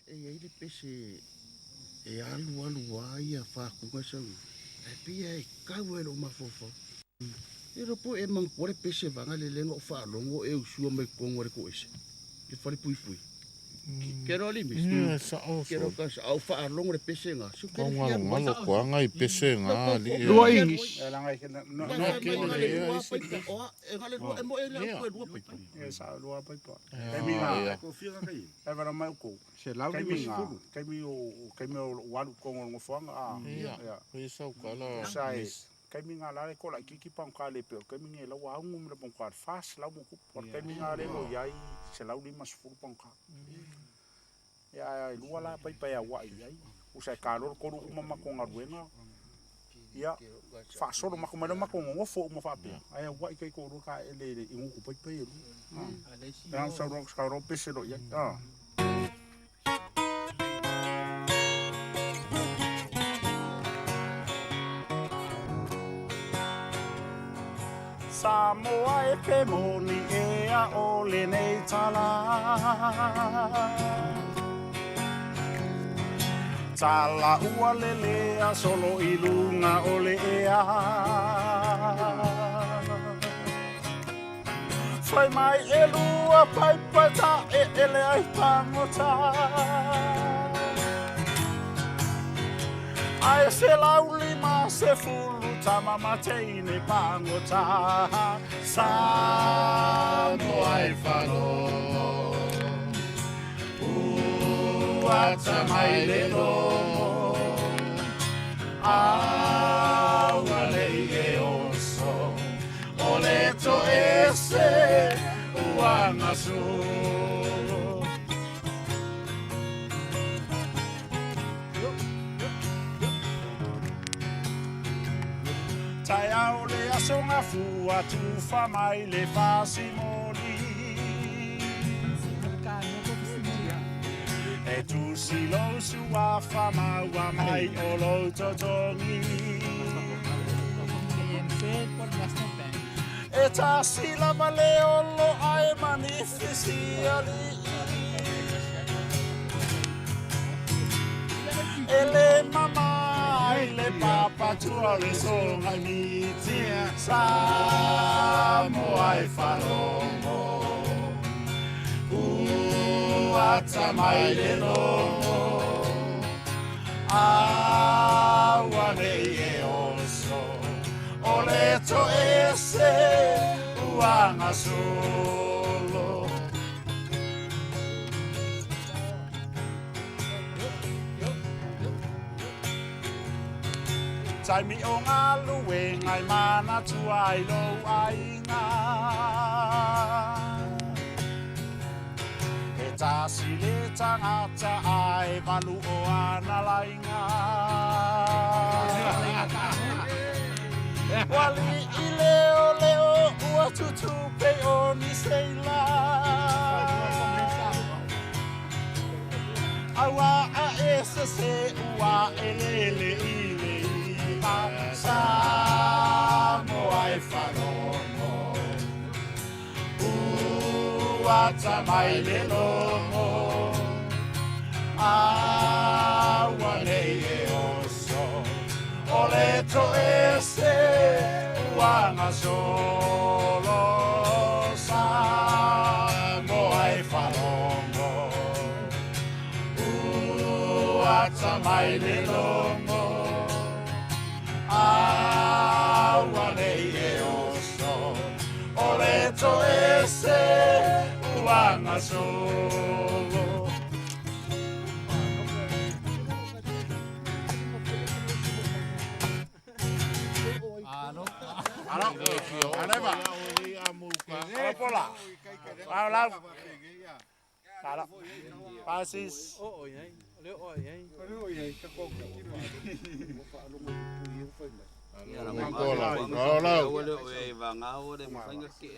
E i ai le pese e alualu lava ia fakuga e sau ai, ae pei lava e tau lava i lou mafaufau. E iloa po o e manatua le pese vaega lea lea na ou faalogo o e usua mai totonu o le toese i le falepuipui. Ke loa limisi. Ia, e sao Ke loa sole. ka sa, a ou faalogo le pese na, se ou te le fia alu ai. Taugalogalo koaga i pese ga alii e. Lua inisi. E laga i no No, no fai mai kele na le ia lua isi paipa, pese. o a, e na le lua, e moe le Ia. au e lua paipa. E sa lua paipa. Ia, Taimi na ia. e vara mai ko. Taimi na 150. taimi o taimi o lou alu i totonu o le nofoaga a. Ia. Ia. Ia sau kala. Sa e taimi na la le kola kiki pa ka le pe o taimi ni la wa ungu mi la pa ka fas la mo ku o taimi na le lo iai 150 pa ka. Ia e lua la paipa e auai ai. Usa e kaloro kolu uma ma ko galuega. Ia faasolo makou mai loa makou gogofo uma faapea ae auai kai toalua taeele i le i gugu paipa ia e lua. A sau loa sau loa pese loa i ai a. Samoa e ke moni e a o lenei tala. Tala ua lelea solo i luga o le ea. Fai mai e lua paipa ta e ele ai pagota. Ae 150 tama ma teine pagota. Samoa e faalogo. Ua atamai le logo. Aua nei e oso. O le toese ua gasolo. Taeao le aso gafua tufa mai le fasimoli. E tusi lou suafa maua mai o lou totogi. E tasi lava le olo ae manifi sialii. E le mama i le papa tua le soga i miti. Samoa e faalogo. Ua atamai le logo. Aua nei e oso. O le toese ua gasolo. Taimi o galuega e manatua ai lou aiga. E tasi le tagata ae valu o ana laiga. Ua alii leoleo ua tutupe o ni seila. Aua a e sese ua elele i le iva. Samoa e faalogo. Ua atamai le logo. Aua nei e oso. O le toese ua gasolo. Samoa e faalogo. Ua atamai le logo. Aua nei e oso. O le toese ua gasolo. Alo, alo, alo pola. Alo lau. Alo. Pasis. Alo lau. Ua le o e vagao le mafainga ke.